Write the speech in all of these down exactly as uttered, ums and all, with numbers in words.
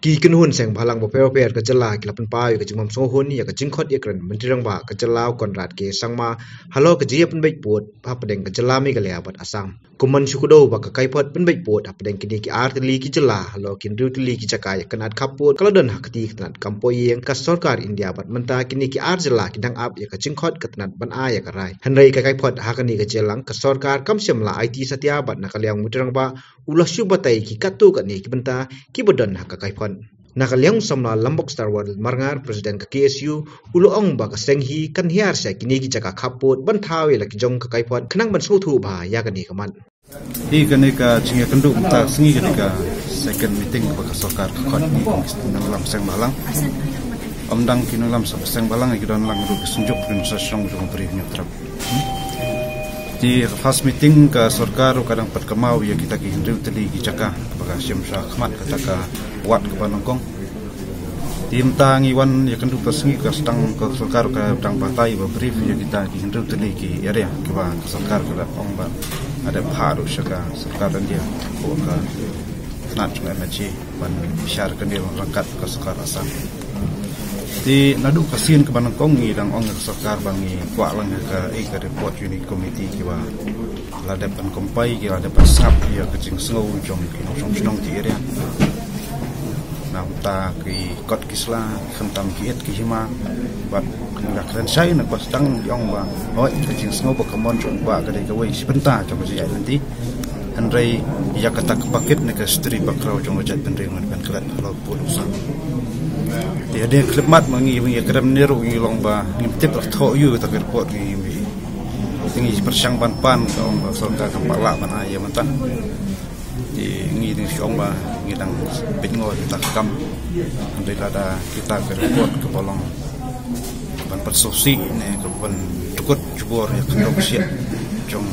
Ki kynhun seng bhalang bapher bapher ka jylla ki la pynpaw ïa ka jingbym sngewhun ïa ka jingkhot ïakren Myntri Rangbah ka jylla u Conrad K Sangma halor ka jingïapynbeit pud hapdeng ka jylla Meghalaya bad Assam. Kum ban shu kdew ba ka kaiphod pynbeit pud hapdeng kine ki ar tylli ki jylla halor ki hynriew tylli ki jaka ïakynad khappud ka la don ha kti ka tnat kam poh ïing ka sorkar India bad mynta kine ki ar jylla ki dang ap ïa ka jingkhot ka tnat ban ai ïa ka rai. Hynrei ka kaiphod ha kane ka jingïalang ka sorkar kam shym la aiti satia bad na ka liang u Myntri Rangbah u la shu batai ki katto katne ki bynta kiba don ha ka kaiphod. Na ka liang u samla Lambok Starwell Marngar, President ka K S U, u la ong ba ka seng hi kan hiar sha kine ki jaka khappud ban thaw ïa la ki jong ka kaiphod khnang ban sngewthuh bha ïa kane ka mat. Hi kane ka jingïakynduh mynta ka sngi kane ka second meeting ba ka sorkar ka khot ngi kum ki nongïalam seng bhalang. Ym dang ki nongïalam seng bhalang, ki don lang ruh ki synjuk ki nongshong shnong jong ka Ri Hynñiewtrep. Te ka first meeting ka sorkar ruh ka dang pynkynmaw ïa kita ki hynriew tylli ki jaka ba ka shim sha khmat kata ka ward kaba nyngkong. Te mynta ngi wan ïakynduh ka sngi ka sdang ka sorkar ka dang batai ba brief ïa kita ki hynriew tylli ki area kiba ka sorkar ka la ong ba ka dep phah ruh sha ka sorkar India ko ka tnat jong M H A ban bishar kane ryngkat ka sorkar Assam. Te naduh ka sien kaba nyngkong ngi dang ong ïa ka sorkar ba ngi kwah lang ïa ka, eh, ka report unit committee kiba la dep ban compile, ki la dep ban sngap ïa ka jingsngew jong ki nongshong shnong ki area. Na bynta ki kot ki sla, khamtam ki et ki hima, bad ngi la kren shai na ka sdang ngi ong ba, hooid, ka jingsngew bad ka mon jong u bah ka dei kawei shi bynta jong ka jingïaid lynti. Hynrei ïa kata ka pakit ne ka history background jong ka jaitbynriew ngan pynkylla halor pud u sam. Te hadien khyllipmat ma ngi, ngi ïakren ne ruh ngi long ba ngim tip la thoh ïa kata ka report ngi, ngi, ngi pyrshang ban pan ka ong ba sorkar kam pat lah ban ai ïa mynta. Te ngi dang shu ong ba ngi dang pynngor ïa kata ka kam. Hynrei lada kita ka report kaba long ban pynsngewsih ne ka ban dukut jubor ïa ka khyndew ka shiah jong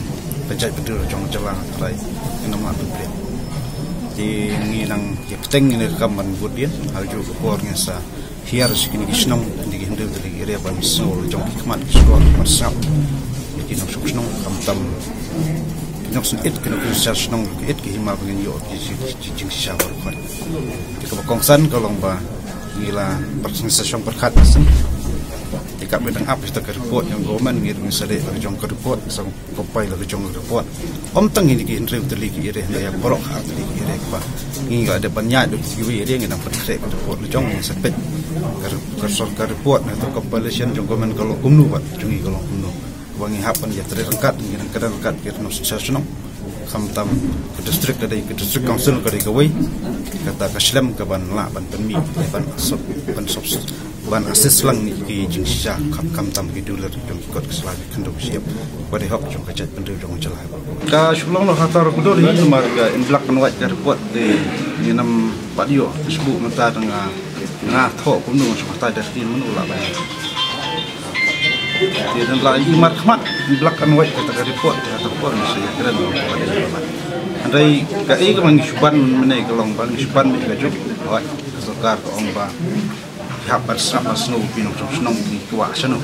ka jaitbynriew jong ka jylla, hynrei ngim lah ban pynbeit. Te ngi nang ïa kyrteng ïa ka kam ban bud dien ha kajuh ka por ngin sa hiar sha kine ki shnong, kine ki hynriew tylli ki area ban sngew la jong ki khmat ki shkor ban sngap ïa ki nongshong shnong, khamtam ki nongsynei, ki nongshong shnong, ki et ki hima ba ngin ïoh ki ji-, ji-, jingshisha baroh khoit. Te kaba kongsan ka long ba ngi la pyrshang sa shong pyrkhat ka seng. Te kaba dang ap ïa ka report jong government, ngi ruh ngin sa leh la jong ka report, sa compile la jong ka report. Ym tang ïa kine ki hynriew tylli ki area, hynrei ïa baroh ar tylli ki area kiba ngi la dep ban ïaid, kiwei area ngi dang pynkhreh ka report la jong, ngin sa peit ka re-, ka sorkar report ne ka compilation jong government ka long kumno bad jong ngi ka long kumno. Ba ngi hap ban ïatrei ryngkat, ngi dang kren ryngkat ki nongshong shnong. Khamtam ka district ka dei, ka district council ka dei kawei. Kata ka shlem ka ban lah ban pynmih, ban sop, ban sop, ban assess lang ïa ki jingshisha kham, khamtam ki dulir jong ki kot ki sla, ki khyndew ki shiap. Ba dei hok jong ka jaitbynriew jong ka jylla. Ka shu long noh ha tar kudor hi namar ka in black and white ka report te ngin ym pat ïoh shuh mynta, dang nga thoh kumno shu mynta da kin mano lah ban. Te dang la i markhmat black and white kata ka report, kata ka report ngi sa ïakren. Hynrei kaei kaba ngi shu ban mynne ka long ba ngi shu ban mih ka juk. Hooid, ka sorkar ka ong ba ki hap ban sngap ban sngew ki nongshong shnong ki kwah shano.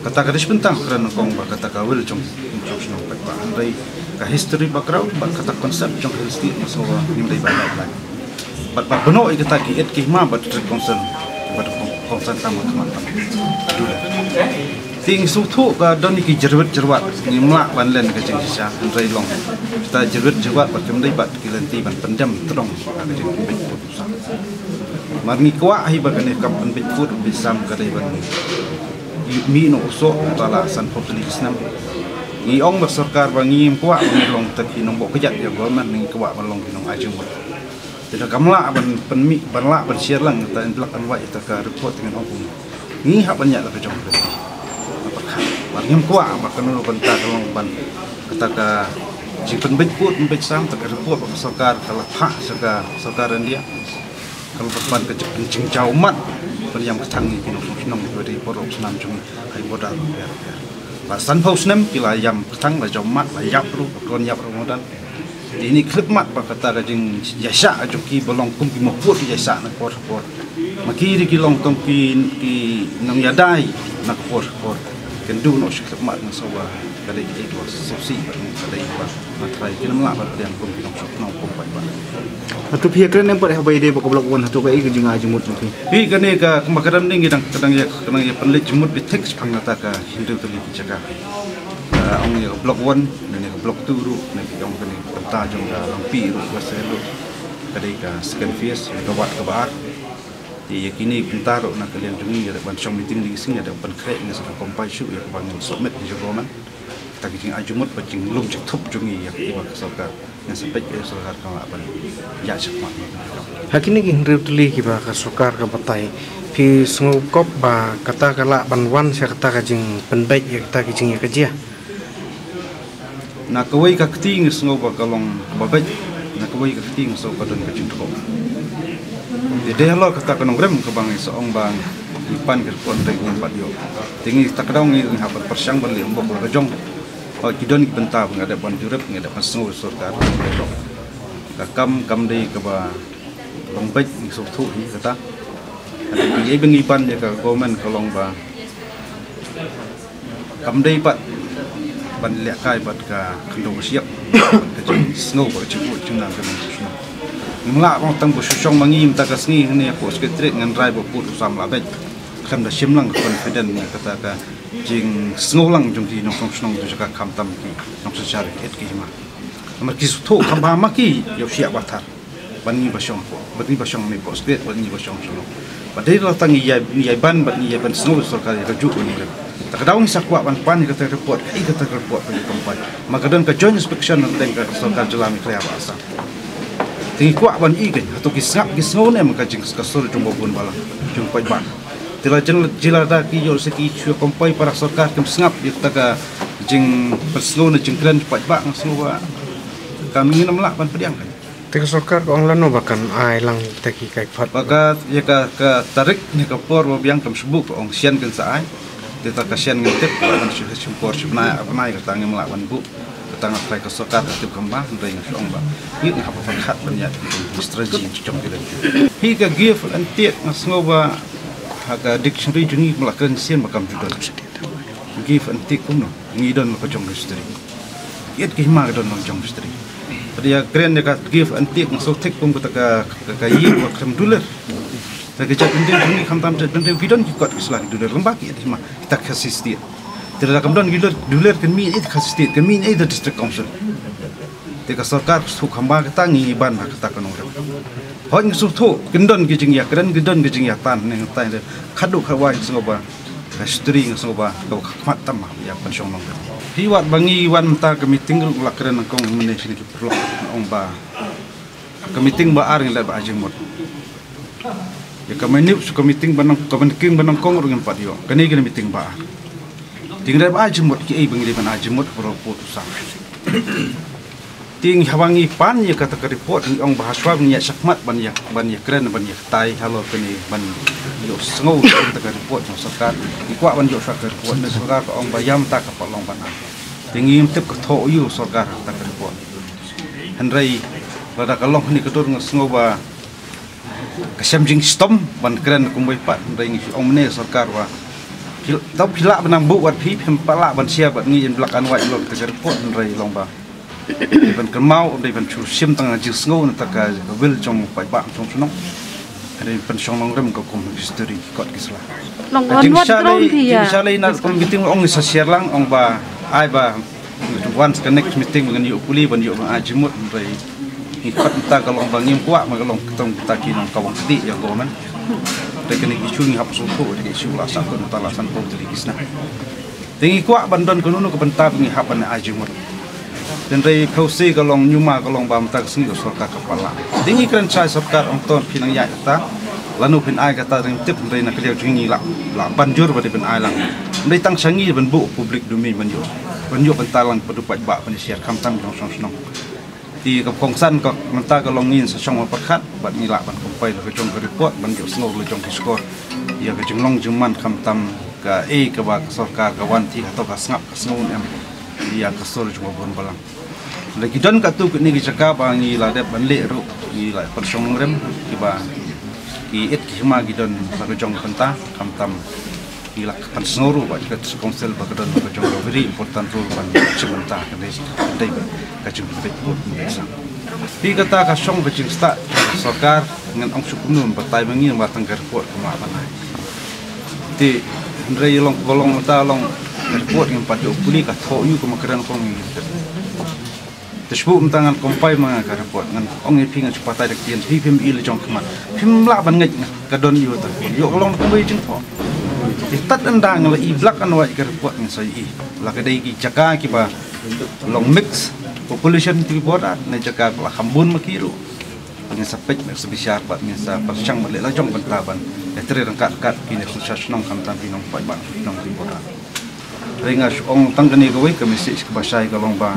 Kata ka dei shi bynta kren kong ba kata ka will jong ki nongshong shnong pat ba. Hynrei ka history background bad kata concept jong ka history ngi sngew ba ngim dei ban lait lait. Bad ba bynta ïa kata ki et ki hima bad district council, bad kong-, kongsan tam ka khmat tam. Dule. Te ngi sngewthuh ka don ki jyrwit jyrwat, ngim lah ban len ka jingshisha, hynrei long kita jyrwit jyrwat ba kim dei bad ki lynti ban pyndem tyrong ka jingpynbeit pud u sam. Mar ngi kwah hi ba kane ka kam pynbeit pud pynbeit sam ka dei ban mih noh u soh, ba la sanphew tylli ki snem. Ngi ong ba sorkar ba ngim kwah ba ngi long ta ki nongbok kjat ïa government, ngi kwah ban long ki nongai jingmut. Te lada kam lah ban pynmih, ban lah ban share lang ta in black and white ta ka report, te ngin ong kumno? Ngi hap ban ïaid la ka jong ka lynti. Namar kata, ba ngim kwah ba kano kano bynta ka long ban, kata ka jingpynbeit pud pynbeit sam, ta ka report ba ka sorkar ka la phah sha ka sorkar India. Ka la ban ka jing-, jingjaw mat ban ïam kthang ïa ki nongshong shnong kiba dei baroh snam jong ngi ha ki border bapher bapher. Ba sanphew snem ki la ïam kthang, la jaw mat, la ïap ruh, ba khlem ïap ruh madan. Te ine i khyllipmat ba kata ka jingïaishah jong ki ba long kum ki mawpud ki ïaishah na ka por ka por. Ma ki dei ki long kum ki, ki nongïadei na ka por ka por. Kin duh noh shi khyllipmat, nga sngew ba Ka dei ka dei ka sopsi ba ka dei ba ma trai ki lam lah ba ka dei kum ki nongshong nong kum ba ba. Hato phi kren em pat haba ïadei bad ka Block One, hato kaei ka jingai jingmut jong phi? Phi kane ka kumba ka dang ding ki dang ka dang ïa ka dang ïa pynleit jingmut beit thik shaphang kata ka hynriew tylli ki jaka. Ka ong ïa ka Block One ne ka Block Two ruh ne ki ong kane ka bynta jong ka Longpi ruh ka seh ruh ka dei ka second phase ka wad ka ba ar. Te ïa kine ki bynta ruh na ka liang jong ngi ïa ban shong meeting dei ki sing ïa ban pynkhreh ngi sa ka compile shuh ïa kaba ngin submit ngi jong government. Kata ki jingai jingmut ba jinglum jingthup jong ngi ïa kiba ka sorkar. Ngi sa peit ka sorkar ka lah ban ïa shakmat. Ha kine ki hynriew tylli kiba ka sorkar ka batai, phi sngewkop ba kata ka lah ban wan sha kata ka jingpynbeit ïa kata ki jingïakajia? Na kawei ka kti ngi sngew ba ka long kaba beit, na kawei ka kti ngi sngew ka don ka jingthoh. Te dei halor kata ka nongrim kaba ngi sa ong ba ngi pan ka report dei ngi pat ïoh. Te ngi ta ka daw ngi ngi hap ban pyrshang ban leh ym bok la ka jong. Hooid ki don ki bynta ba nga dep ban jurip, nga dep ban sngew sorkar. Ka kam kam dei kaba long beit ngi sngewthuh hi kata. Hynrei ei ba ngi ban ïa ka government ka long ba kam dei pat ban lehkai bad ka khyndew ka shyiap, ka jingsngew bad ka jingmut jingnang ka nongshong shnong. Ngim lah ban ong tang ba shu shong ma ngi mynta ka sngi hangne hapoh Secretariat ngan rai ba pud u sam lah beit. Khlem da shim lang ka confident ne kata ka jingsngew lang jong ki nongshong shnong jong ka khamtam ki nongsynshar ki et ki hima. Namar ki sngewthuh kham ba ma ki ïoh shyiap ba thar. Ban ngi ba shong hapoh, ban ngi ba shong ne hapoh Secretariat, ban ngi ba shong shnong. Ba dei la tang ngi ïai ngi ïai ban, ban ngi ïai ban sngew sorkar ïa ka juh ban ngi. Ta ka daw ngi sa kwah ban pan ïa kata ka report, ka ïa kata ka report ban ngi compile. Ma ka don ka joint inspection na teng ka sorkar jylla Meghalaya bad Assam. Te ngi kwah ban i kein, hato ki sngap ki sngew ne em ka jing ka sur jong ba bun balang, jong paidbah. Te la jylla jylla da ki ïoh sa ki shu compile para sorkar kim sngap ïa kata ka jingpynsngew ne jingkren paidbah nga sngew ba kam ngin ym lah ban pdiang kein. Te ka sorkar ka ong lano ba kan ai lang te ki kai pat. Ba ka ïa ka ka tarik ne ka por ba biang kam shu buh ka ong shen kan sa ai. Te ta ka shen ngan tip ba kan shu shu por shu bnai bnai kata ngim lah ban buh. Kata nga trai ka sorkar ka tip kham ba hynrei nga shu ong ba ngi nga hap ban khat ban ïa strategy jong ki lem. Hi ka give and take nga sngew ba ha ka dictionary jong ngi ba la kren sien ba kam ju don. Give and take kumno ngi don la ka jong ka history. Ki et ki hima ka don la ka jong ka history. Pad ïa kren ïa ka give and take nga sngewthuh kum kata ka ka ka ïing ba khlem dulir. Ta ka jaitbynriew jong ngi khamtam jaitbynriew ki don ki kot ki sla ki dulir lem bad ki et hima kita Khasi State. Te lada kam don ki dulir dulir kan mih ïa Khasi State kan mih ïa district council. Te ka sorkar ka sngewkham ba kata ngi ban ha kata ka nongrep. Hooid ngi sngewthuh kin don ki jingïakren kin don ki jingïatan ne ngi tai de khadduh khadwai ngi sngewbha. Ka history ngi sngewbha ka khmat tam ïa pynshong nongrep. Phi wad ba ngi wan mynta ka meeting ruh la kren nyngkong mynne shane ki paralok ong ba ka meeting ba ar ngi leit ba ai jingmut. Ïa ka minute ka meeting ba nang ka meeting ba nyngkong ruh ngim pat ïoh. Kane ka meeting ba ar. Te ngi leit ba ai jingmut kiei ba ngi leit ban ai jingmut baroh pud u sam. Te ngi haba ngi pan ïa kata ka report ngi ong ba ha shuwa ngi ïa shakmat ban ïa ban ïa kren ban ïa ktai halor kane ban ïoh sngew kata ka report jong sorkar. Ngi kwah ban ïoh shuwa ka report ne sorkar ka ong ba ïa mynta ka pat long ban ai. Te ngim tip ka thoh ïa u sorkar kata ka report. Hynrei lada ka long hangne ka dur nga sngew ba ka shem jingshitom ban kren kumwei pat hynrei ngi shu ong mynne sorkar ba phi tau phi lah ban nang buh wat phi phim pat lah ban share bad ngi in black and white long kata ka report hynrei long ba dei ban kynmaw dei ban shu shim tang jingsngew na ta ka wil jong paidbah jong shnong. Hynrei pynshong nongrem ka kum history ki kot ki sla. Long Ka on what jingsha ground lei hi ya? Jingsha lei na kum meeting ong ngi sa share lang ong ba ai ba once ka next meeting ba ngan ïoh pule ban ïoh ban ai jingmut hynrei ngi pat mynta ka long ba ngim kwah ma ka long katong kita ki nongkawang kti ïa government. Te kane ki issue ngi hap sngewthuh te ki issue la sa ko mynta la san ko te ki sna. Te ngi kwah ban don kano kano ka bynta ba ngi hap ban ai jingmut. Hynrei phew se ka long ñiuma ka long ba mynta ka sngi ka sorkar ka pat lah. Te ngi kren shai sorkar ong to phi nang ïaid kata. Lano phin ai kata ring tip hynrei na ka liang jong ngi lah lah ban jur ba dei ban ai lang. Hynrei tang sha ngi ban buh public domain ban ïoh ban ïoh bynta lang ba du paidbah ban ïa share khamtam jong shnong shnong. Te ka kongsan ka mynta ka long ngin sa shong ba pyrkhat bad ngi lah ban compile la ka jong ka report ban ïoh sngew la jong ki score. Ïa ka jinglong jingman khamtam kaei kaba ka sorkar ka wan te hato ka sngap ka sngew ne em ïa ka sur jong ka bun balang. Lada ki don katto katne ki jaka ba ngi la dep ban leh ruh ngi la pynshong nongrem kiba ki et ki hima ki don la ka jong ka bynta khamtam Ngi la pynsngew ruh ba ka council ba ka don ka jong ka very important role ban shim bynta ka dei, ka dei ka jingpynbeit vote mynta. Phi kata ka shong ka jingstad sorkar, ngan ong shu kumno, batai ma ngi ba tang ka report kam lah ban ai. Te hynrei long ba long mynta long ka report ngim pat ïoh pule, ka thoh ïa u ka ma kren kong ngi. Te shu mynta ngan compile ma nga ka report, ngan ong ïa phi, ngan shu batai da ka ktien, phi phim i la jong khmat, phim lah ban ngeit nga ka don ïa u ta. Ïoh ka long da kumba ïa jingthoh. Te tad ynda nga la i black and white ka report, ngan sa i la ka dei ki jaka kiba long mix population, ki border ne jaka ba la kham bun ma ki ruh. Ngin sa peit, ngin sa bishar bad ngin sa pyrshang bad leh la jong bynta ban ïatrei ryngkat ryngkat ki nongshong shnong, khamtam ki nongpaidbah nongshong shnong ki border. Hynrei nga shu ong tang kane kawei ka message kaba shai ka long ba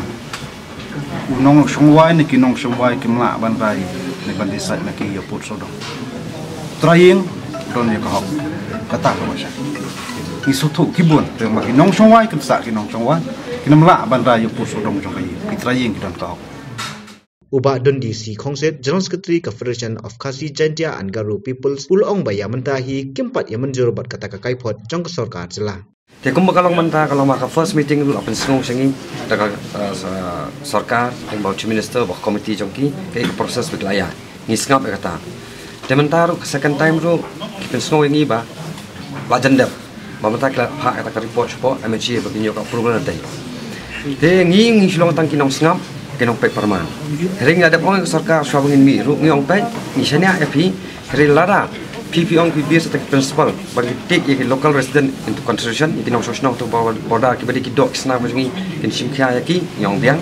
u nongshong wai ne ki nongshong wai kim lah ban rai ne ban decide na ki ïa pud sawdong. Trai ïing don ïa ka hok. Kata kaba shai. Ngi sngewthuh ki bun, tang ba ki nongshong wai kim sah, ki nongshong wai kim lah ban rai ïa pud sawdong jong ka ïing. Ki trai ïing ki don ka hok. U Bah Dundee C Khongsit, General Secretary ka Federation of Khasi Jaintia and Garo Peoples, u la ong ba ïa mynta hi kim pat ïa mynjur bad kata ka kaiphod jong ka sorkar jylla. Te kumba ka long mynta, ka long ba ka first meeting ruh la pynsngew sha ngi da ka, eh, sa-, sorkar, lyngba u Chief Minister bad ka committee jong ki, kaei ka process ba ki la ïa. Ngi sngap ïa kata. Te mynta ruh ka second time ruh ki pynsngew ïa ngi ba la jan dep. Ba mynta ki la phah kata ka report shapoh M H A ba kin ïoh ka approval na dei. Te ngi, ngi shu long tang ki nongsngap, ki nongpeit pyrman. Hynrei ngi la dep ong ïa ka sorkar shuwa ba ngin mih ruh, ngi ong peit, ngi shaniah ïa phi. Hynrei lada phi, phi ong phi bias ïa ki principle ba ngi take ïa ki local resident into consideration, ïa ki nongshong shnong hato border kiba dei ki doh ki snam ba jong ngi, kin shim khia ïa ki, ngi ong biang.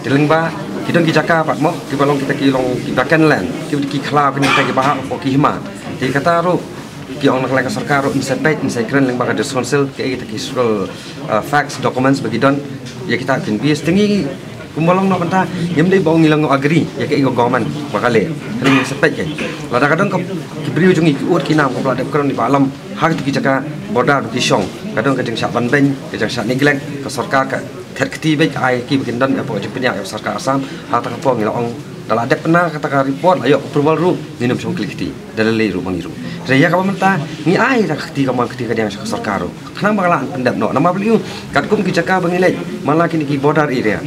Te lyngba ki don ki jaka pat mo, kiba long kita ki long ki vacant land, kiba dei ki khlaw, ki nangta kiba hap hapoh ki hima. Te kata ruh ki ong na ka liang ka sorkar ruh, ngin sa peit, ngin sa kren lyngba ka District Council, kaei kita ki historical, uh, facts, documents ba ki don, ïa kita kin bias. Te ngi kumba long noh mynta, ngim dei ba ong ngi la ong agree ïa kaei ka government ba ka leh. Hynrei ngin sa peit kein. Lada ka don ka, ki briew jong ngi ki ud ki nam, ka ba la dep kren, ba alam ha kito ki jaka border ba ki shong, ka don ka jingshah banbeiñ, ka jingshah neglect, ka sorkar ka thet kti beit, ka ai ki ba kin don hapoh ka jingpynïaid ïa ka sorkar Assam. Ha kata ka por ngi la ong, da la dep na kata ka report, la ïoh approval ruh, ngin ym shong kylli kti da lei lei ruh ma ngi ruh. Hynrei ïa kaba mynta ngi ai da ka kti, ka mon kti ka diang sha ka sorkar ruh, khnang ba ka lah ban pyndep noh. Namar balei? Katkum ki jaka ba ngi leit man la kine ki border area,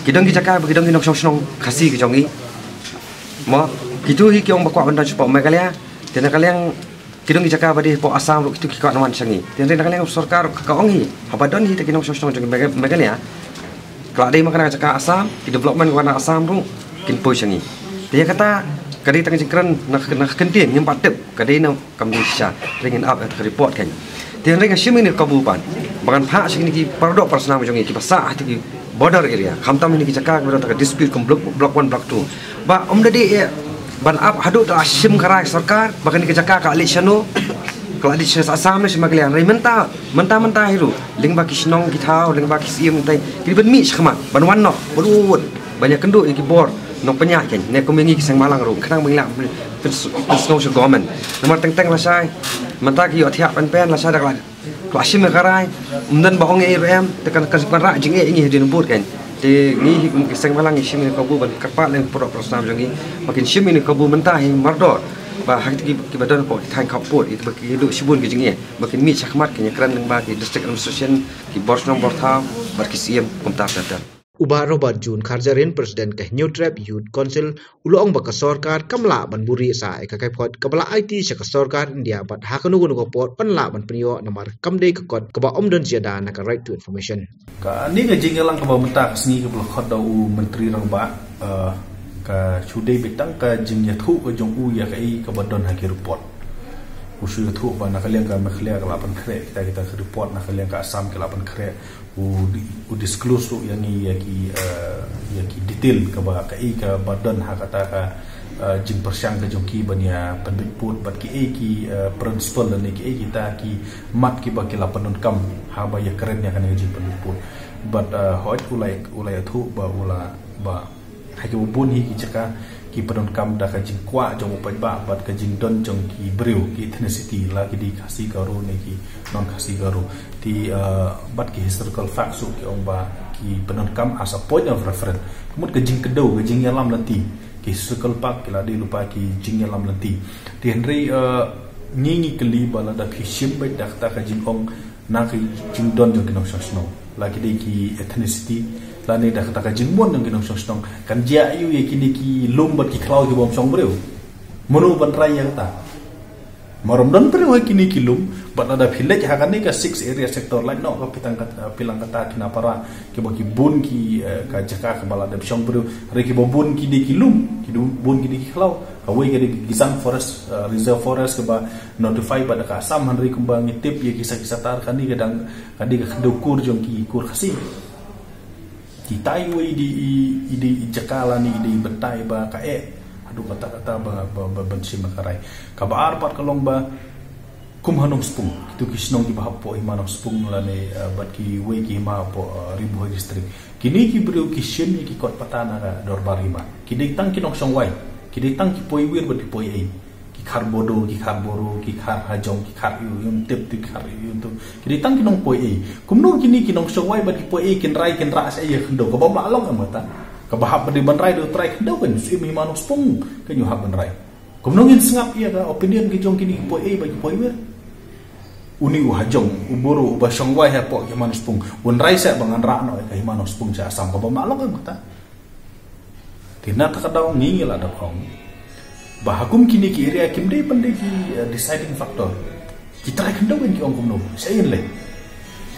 ki don ki jaka ba ki don ki nongshong shnong Khasi ki jong ngi. Mo, kito hi ki ong ba kwah ban don shapoh Meghalaya. Te na ka liang ki don ki jaka ba dei hapoh Assam ruh, kito ki kwah ban wan sha ngi. Te hynrei na ka liang sorkar ruh ka ong hi, haba don hi kita ki nongshong shnong jong ngi Megha-, Meghalaya, ka la dei man kane ka jaka Assam, ki development kane ka Assam ruh kin poi sha ngi. Te ïa kata ka dei tang jingkren na, na ka kyntien, ngim pat tip ka dei ne kam dei shisha. Hynrei ngin ap ïa ka report kein. Te hynrei nga shim ïa kane ka kabu pat ba ngan phah sha kine ki paradoh parasnam jong ngi kiba sah ha kito ki border area, khamtam ïa kine ki jaka kiba don ha ka dispute kum block, block one, block two, ba ym da dei eh ban ap haduh da la shim ka rai sorkar ba kane ka jaka ka la leit shano, ka la leit sha Assam ne sha Meghalaya. Hynrei mynta, mynta, mynta hi ruh, lyngba ki shnong ki thaw, lyngba ki syiem, mynta ki dei ban mih shakhmat ban wan noh, ban ud, ban ïakynduh ïa ki bor nongpynïaid kein, ne kum ïa ngi ki seng bhalang ruh, khnang ba ngin lah pyn-, pynsngew sha government. Namar teng teng lashai mynta ki ïohthiah pynban, lashai da ka la, ka la shim ïa ka rai, ym don ba ong ei ruh em, te kan, kan, kan rah jingeh ïa ngi hadien bud kein. Te ngi hi kum ki seng bhalang ngi shim ïa ka kabu ban kyrpad lem ïa ki paralok parasnam jong ngi ba kin shim ïa ka kabu mynta hi mardor, ba ha kito ki, kiba don hapoh ki thaiñ khappud, kiba ki duh shibun ki jingeh, ba kin mih shakhmat, kin ïakren lyngba ki district administration, ki bor shnong bor thaw bad ki syiem kumta ter ter. U Bah Robert June Kharjahrin, President ka Hynñiewtrep Youth Council, u la ong ba ka sorkar kam lah ban buhrieh sah ïa ka kaiphod kaba la aiti sha ka sorkar India bad ha kano kano ka por yn lah ban pynïoh namar kam dei ka kot kaba ym don ïada na ka right to information. Kane ka jingïalang kaba mynta ka sngi kaba la khot da u Myntri Rangbah, eh, ka shu dei beit tang ka jingïathuh ka jong u ïa kaei kaba don ha ki report. U shu ïathuh ba na ka liang ka Meghalaya ka la pynkhreh kita, kita ki report, na ka liang ka Assam ki la pynkhreh. U di-, u disclose ruh ïa ngi ïa ki, eh, ïa ki detail kaba kaei kaba don ha kata ka, eh, jingpyrshang ka jong ki ban ïa pynbeit pud bad kiei ki, eh, principle lane kiei kita ki mat kiba ki la pyndonkam haba ïakren ïa kane ka jingpynbeit pud. Bad, eh, hooid u la, u la ïathuh ba u la, ba ha kiba bun hi ki jaka ki pyndonkam da ka jingkwah jong u paidbah bad ka jingdon jong ki briew, ki ethnicity, la ki dei Khasi Garo ne ki non Khasi Garo. Te, eh, bad ki historical facts ruh ki ong ba ki pyndonkam as a point of reference. Ka mut ka jingkdew, ka jingïalam lynti. Ki historical fact ki la dei lypa ki jingïalam lynti. Te hynrei, eh, Ngi ngi kylli ba lada phi shim beit da kata ka jingong na ka jingdon jong ki nongshong shnong, la ki dei ki ethnicity, lane da kata ka jingmon jong ki nongshong shnong, kan jia aiu ïa kine ki lum bad ki khlaw ki bym shong briew? Mano ban rai ïa kata? Mar ym don briew ha kine ki lum, bad lada phi leit ha kane ka six area sector, lait noh ka Pitang ka, Pilang kata, Kinapara, kiba ki bun ki, eh, ka jaka kaba la dep shong briew, hynrei kiba bun ki dei ki lum, ki bun ki dei ki khlaw. Kawei ka dei ka Gizang Forest, eh, Reserve Forest, kaba notify bad ka Assam, hynrei kumba ngi tip ïa ki sa ki satar, kane ka dang, ka dei ka khyndew kur jong ki kur Khasi. Kita iwei i dei i, i dei i jaka lane i dei i bynta iba ka eh haduh katta katta ba, ba, ba ban shim ka rai. Kaba ar pat ka long ba kum ha Nongspung, kito ki shnong kiba hap hapoh hima Nongspung lane, eh, bad kiwei ki hima hapoh, eh, Ri Bhoi District. Kine ki briew ki shim ïa ki kot pata na ka dorbar hima. Ki dei tang ki nongshong wai, ki dei tang ki poiwir bad ki poiei. Ki Khar Bodo, ki Khar Boro, ki Khar Hajong, ki Khar Ïew, ym tip, ki Khar Ïew tu. Ki dei tang ki nongpoiei. Kumno kine ki nongshong wai bad ki poiei kin rai kin rah shaei ïa ka khyndew? Kaba ym lah long em kata. Kaba hap ban dei ban rai da u trai khyndew kan, u Syiem hima Nongspung kan u hap ban rai. Kumno ngin sngap ïa ka opinion ka jong kine ki poiei bad ki poiwir? Une u Hajong, u Boro, uba shong wai hapoh hima Nongspung, un rai seh ba ngan rah noh ïa ka hima Nongspung sha Assam? Kaba ym lah long em kata. Te na kata ka daw ngi ngi la dep ong ba ha kum kine ki area kim dei ban dei ki, eh, deciding factor. Ki trai khyndew kan ki ong kumno, shaei leh.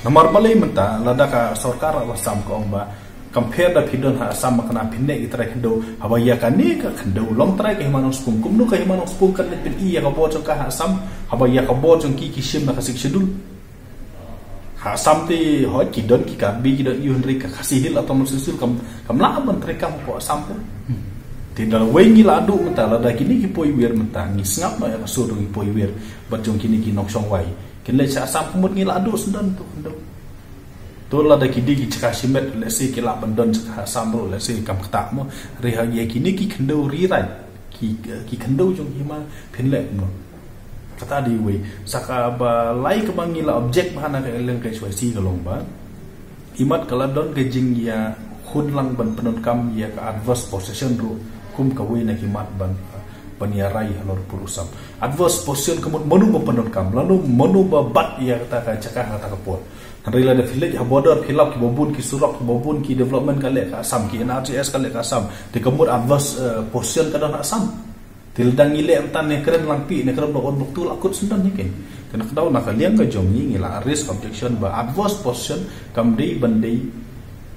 Namar balei mynta lada ka sorkar Assam ka ong ba kam pher da phi don ha Assam, ba kane phin leh ki trai khyndew. Haba ïa kane ka khyndew long trai ka hima Nongspung, kumno ka hima Nongspung kan leit pyni ïa ka bor jong ka ha Assam, haba ïa ka bor jong ki ki shim na ka Sixth Schedule? Ha Assam te hooid ki don ki Karbi, ki don ïa u, hynrei ka Khasi Hills Autonomous Council kam, kam lah ban treikam hapoh Assam te. Te da lawei ngi la duh mynta, lada kine ki poiwir mynta, ngi sngap noh ïa ka sur ki poiwir bad jong kine ki nongshong wai, kin leit sha Assam, ka mut ngi la duh shen don tu khyndew. To lada ki dei ki jaka shimet, lehse ki lah ban don jaka ha Assam ruh, lehse kam ktah mo. Hynrei ha ïa kine ki khyndew ri raid, ki, ki khyndew jong hima, phin leh kumno? Kata dei wei. Sa kaba lai kaba ngi la object bha na ka liang ka H Y C ka long ba imat ka la don ka jingïakhun lang ban pyndonkam ïa ka adverse possession ruh kum kawei na ki mat ban, ban ïa rai halor pur u Assam. Adverse possession ka mut mano ba pyndonkam, lano mano ba bat ïa kata ka jaka ha kata ka por. Hynrei lada phi leit ha border phi lap kiba bun ki surok, kiba bun ki development ka leh ka Assam, ki N R G S ka leh ka Assam. Te ka mut adverse, eh, possession ka don ha Assam. Te lada ngi leh mynta ne kren lang phi, ne kren blok on blok tu, la kut shen don hi ken. Te na ka daw na ka liang ka jong ngi, ngi la raise objection ba adverse possession kam dei ban dei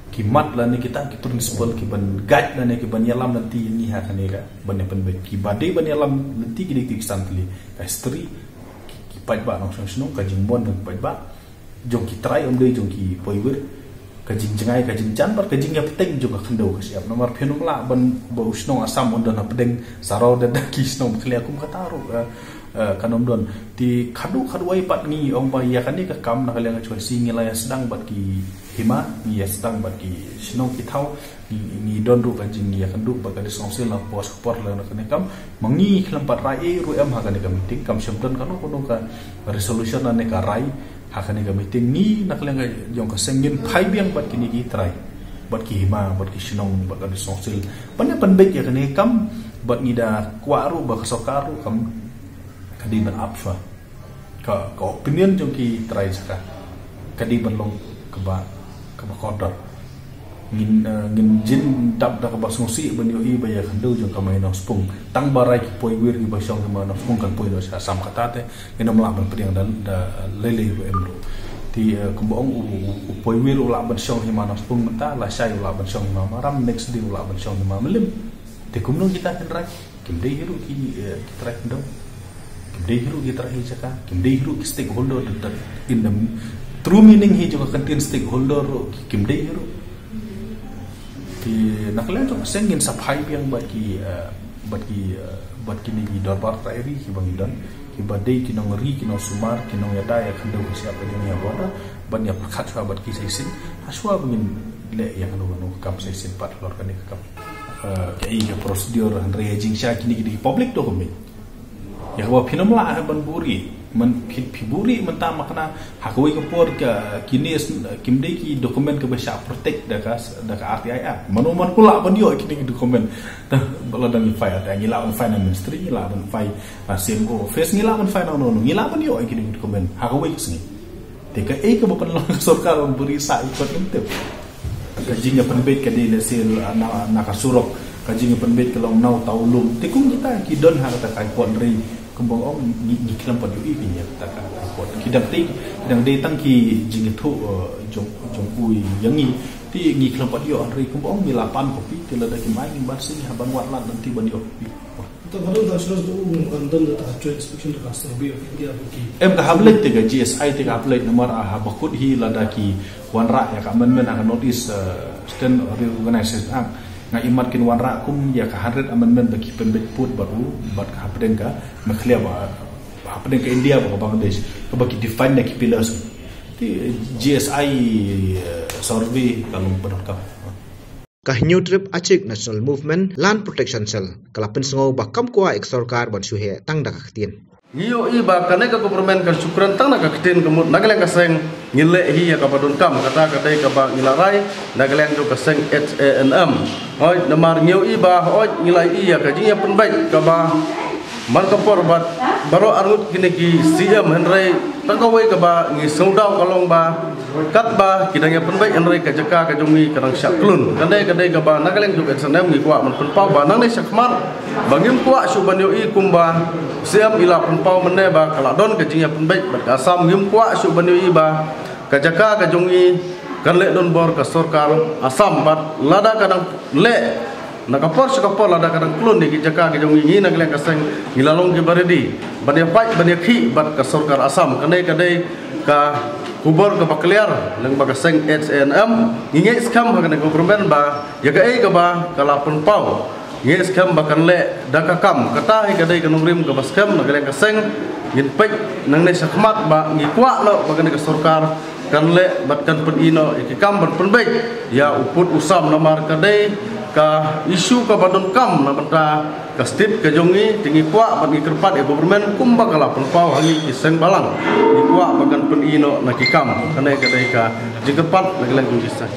ki mat lane kita ki principle ki ban guide lane ki ban ïalam lynti ïa ngi ha kane ka ban ïa pynbeit. Kiba dei ban ïalam lynti ki dei ki san tylli, ka history, ki, ki paidbah nongshong shnong, ka jingmon jong ki paidbah, jong ki trai, ym dei jong ki poiwir, ka jingjngai, ka jingjan bad ka jingïapynteng jong ka khyndew ka shyiap. Namar phin ym lah ban ba u shnong Assam un don hapdeng, sa raw da, da ki shnong ba khlieh, kum kata ruh, eh, eh, kan ym don. Te khadduh khadduh wei pat ngi ong ba ïa kane ka kam na ka liang ka H Y C ngi la ïa sdang bad ki hima, ngi ïa sdang bad ki shnong ki thaw, ngi, ngi don ruh ka jingïakynduh bad ka District Council na por sha por la na kane ka kam. Ma ngi khlem pat rai ei ruh em ha kane ka meeting, kam shym don kano kano ka resolution lane ka rai ha kane ka meeting. Ngi na ka liang ka jong ka seng ngin phai biang bad kine ki trai, bad ki hima, bad ki shnong, bad ka District Council, ban ïa pynbeit ïa kane ka kam. Bad ngi da kwah ruh ba ka sorkar ruh kam, ka dei ban ap shuwa. Ka, ka opinion jong ki trai jaka ka dei ban long kaba, kaba kordor. Ngin, eh, ngin jin dap da kaba sngewsih ban ïohi ba ïa ka khyndew jong ka Maï Nongspung, tang ba rai ki poiwir kiba shong ha Maï Nongspung kan poi noh sha Assam. Kata te ngin ym lah ban pdiang da, da lei lei ruh em ruh. Te, eh, kumba ong u, u, u poiwir u lah ban shong ha Maï Nongspung mynta, lashai u lah ban shong ha Maï Maram, next day u lah ban shong ha Maï Mylliem. Te kumno kita kin rai? Kim dei hi ruh ki, eh, ki trai khyndew. Kim dei hi ruh ki trai hi jaka. Kim dei hi ruh ki stakeholder, the, the, in the true meaning hi jong ka ktien stakeholder ruh, ki, kim dei hi ruh. Te na ka liang jong ka seng ngin sa phai biang bad ki, eh, bad ki, eh, bad kine ki dorbar trai ri kiba ngi don, kiba dei ki nongri, ki nongsumar, ki nongïada ïa ka khyndew ka shyiap ka jong ngi ha border, ban ïa pyrkhat shuwa bad ki sa shisien, ha shuwa ba ngin leh ïa kano kano ka kam sa shisien pat halor kane ka kam. Eh, kaei ka procedure, hynrei ha jingshisha kine ki dei ki public document. Ïa kaba phin ym lah ban buhrieh. Man phi, phi buhrieh mynta ma kane, ha kawei ka por ka, kine kim dei ki document kaba shah protect da ka, da ka R T I Act. Mano man u lah ban ïoh kine ki document? Te ba la dang ngi file, te ngi lah ban file na ministry, ngi lah ban file na C M O office, ngi lah ban file na uno uno, ngi lah ban ïoh kine ki document ha kawei ka sngi. Te kaei kaba pynlong ka sorkar ban buhrieh sha i kot ngim tip? Ka jingïapynbeit ka dei lehse na, na ka surok, ka jingïapynbeit ka long na uta u lum. Te kum kita ki don ha kata ka i kot, hynrei kumba ong ngi, ngi khlem pat ïohi ki ïa kata ka i kot. Ki dang dei, ki dang dei tang ki jingïathuh, eh, jong, jong u ïa ngi. Te ngi khlem pat ïoh, hynrei kumba ong ngi la pan copy, te lada kim ai ngi ban sngewbha ban wad lad nanti ban ïoh copy. Te ka don ta shuh tu, kan don ta Joint Inspection, ta ka Survey of India ba ki. Em, ka hap leit te ka G S I te ka hap leit, namar, ah, haba kut hi lada ki wanrah ïa ka amendment ha ka North East, eh, Stand Reorganization Act. Nga ïohi mat kin wanrah kum ïa ka hundred amendment ba ki pynbeit pud bad u, bad ka hapdeng ka Meghalaya ba, hapdeng ka India bad ka Bangladesh, kaba ki define na ki pillars. Te G S I, eh, survey ka long pyndonkam. Ka Hynñiewtrep Achik National Movement Land Protection Cell ka la pynsngew ba kam kwah ïa ka sorkar ban shu heh tang da ka ktien. Ngi ïohi ba kane ka government kan shu kren tang da ka ktien, ka mut na ka liang ka seng ngin leh hi ïa kaba donkam, kata ka dei kaba ngi la rai na ka liang jong ka seng H A N M. Hooid, namar ngi ïohi ba, hooid, ngi la ïohi ïa ka jingïapynbeit kaba man ka por bad baroh arngut kine ki C M, hynrei tang kawei kaba ngi sngewdaw ka long ba katba ki dang ïapynbeit hynrei ka jaka ka jong ngi ka dang shah khlun. Kane ka dei kaba na ka liang jong ka H A N M ngi kwah ban pynpaw ba nangne shakhmat ba ngim kwah shuh ban ïohi kumba C M i la pynpaw mynne ba ka la don ka jingïapynbeit bad ka Assam, ngim kwah shuh ban ïohi ba ka jaka ka jong ngi kan leh donbor ka sorkar Assam, bad lada ka dang leh na ka por sha ka por, lada ka dang khlun ïa ki jaka ka jong ngi, ngi na ka liang ka seng ngi la long kiba ready ban ïa pait, ban ïa khih bad ka sorkar Assam. Kane ka dei ka khubor kaba clear lyngba ka seng H A N M. Ngi ngeit skhem ha kane ka government ba ïa kaei kaba ka la pynpaw, ngi ngeit skhem ba kan leh da ka kam. Kata hi ka dei ka nongrim kaba skhem na ka liang ka seng. Ngin peit nangne shakhmat ba ngi kwah noh ba kane ka sorkar kan leh bad kan pyni noh ïa ki kam ban pynbeit ïa u pud u sam, namar ka dei ka issue kaba donkam na bynta ka state ka jong ngi. Te ngi kwah bad ngi kyrpad ïa government kumba ka la pynpaw ha ngi ki seng balang, ngi kwah ba kan pyni noh na ki kam. Kane ka dei ka jingkyrpad na ka liang jong ki seng.